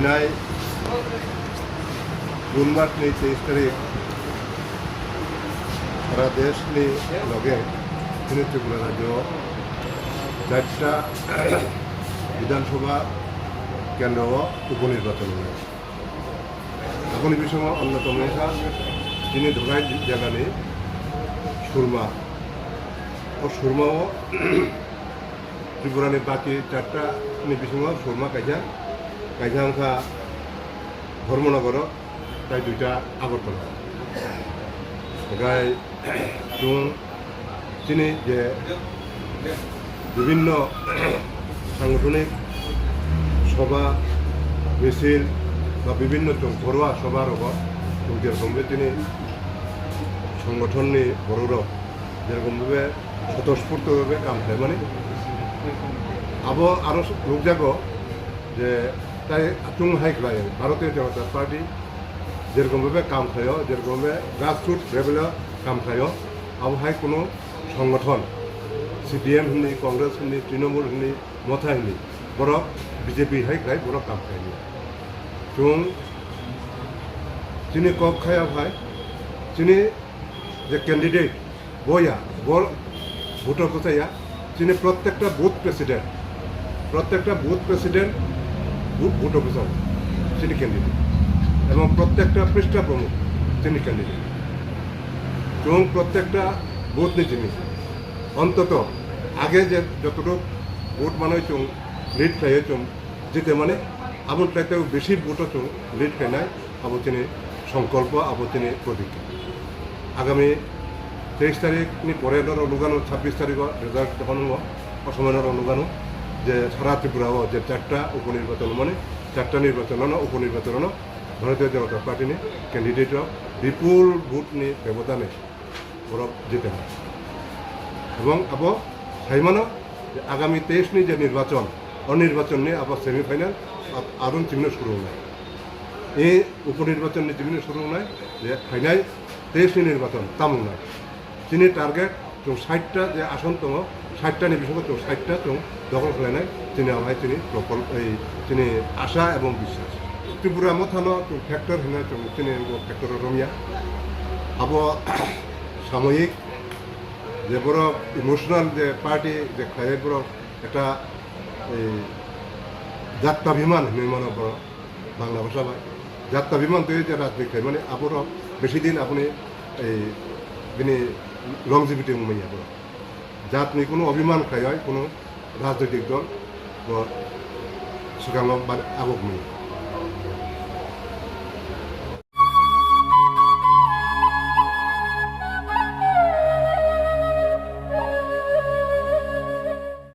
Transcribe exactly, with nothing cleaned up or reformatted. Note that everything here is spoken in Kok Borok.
Nai June masni teis tarik sara deshni loge chini Tripura rajyo charta Bidhan Sabha kendro o upo nirbachan wngkha. Aboni bisingo onnotom wngkha chini Dholai jagani Surma. O Surma o Tripura ni baki charta ni bisingo Surma kaisa, kaisa wngkha Dharmanagar o, tai duita Agartala. Hingkhai chwng chini je bibhinno sangothonic sobha, misil ba bibhinno chwng phorwa sobha rogo chwng je rokome chini songothon ni borok rok je rokome swtosphurto bhabe kam khlaimani. Abo aro nukjago je tai chwng hai khlai Bharatiya Janata Party je rokome bhabe kam khlaio, je rokome bhabe grassroots level o kam khlaio, abo hai kunu songothon C P M hwnwi, Congress hwnwi, Trinamool hwnwi, Motha hwnwi borok B J P hai khlai borok kam khlaimani. Chwng chini kok khaya phai chini je candidate boya, bo voter kwchaya, chini prottekta booth president, prottekta booth president bo-, voter kwchao chini candidate, ebong prottekta prishta pramukh chini candidate. Chwng prottekta booth ni chini ontoto age je jototok vote manwi chwng lead khlaiwi chwng jite mani, aboni khlai tei bisi vote o chwng lead khlainai, abo chini songkolpo, abo chini protikya. Agami teis tarik ni pore norok nukgano, chhabbish tarik o result jokhon wngo, o somoi norok nukgano je sara Tripura o je charta upo nirbachan mani, charta nirbachan no, upo nirbachan no Bharatiya Janata Party ni candidate rok bipul vote ni bebodane borok jitema. Ebong abo saimano je agami teis ni je nirbachan, o nirbachan ni abo semi final, a-, aron chimino suru wngnai. E upo nirbachan ni chimino suru wngnai, je phainai teis ni nirbachan tamo wngnai. Chini target chwng sait ta je ason tongo, sait ta ni bisingo chwng sait ta chwng dokhol khlainai, chini abo hai chini propol-, ei chini asa ebong biswas. Tripura Mothano chwng factor hwnwi chwng chini bo factor o romya. Abo samoyik je borok emotional je party je khlaiwi borok ekta ei jatta bhiman hwnwi mano borok Bangla bhasha bai. Jatta bhiman twi je rajniti khlaimani aborok besi din aboni ei bini longevity wngmani aborok. Jatni kunu obhiman khlaiwi kunu rajnitik dol bo swkango ba-, abok mani.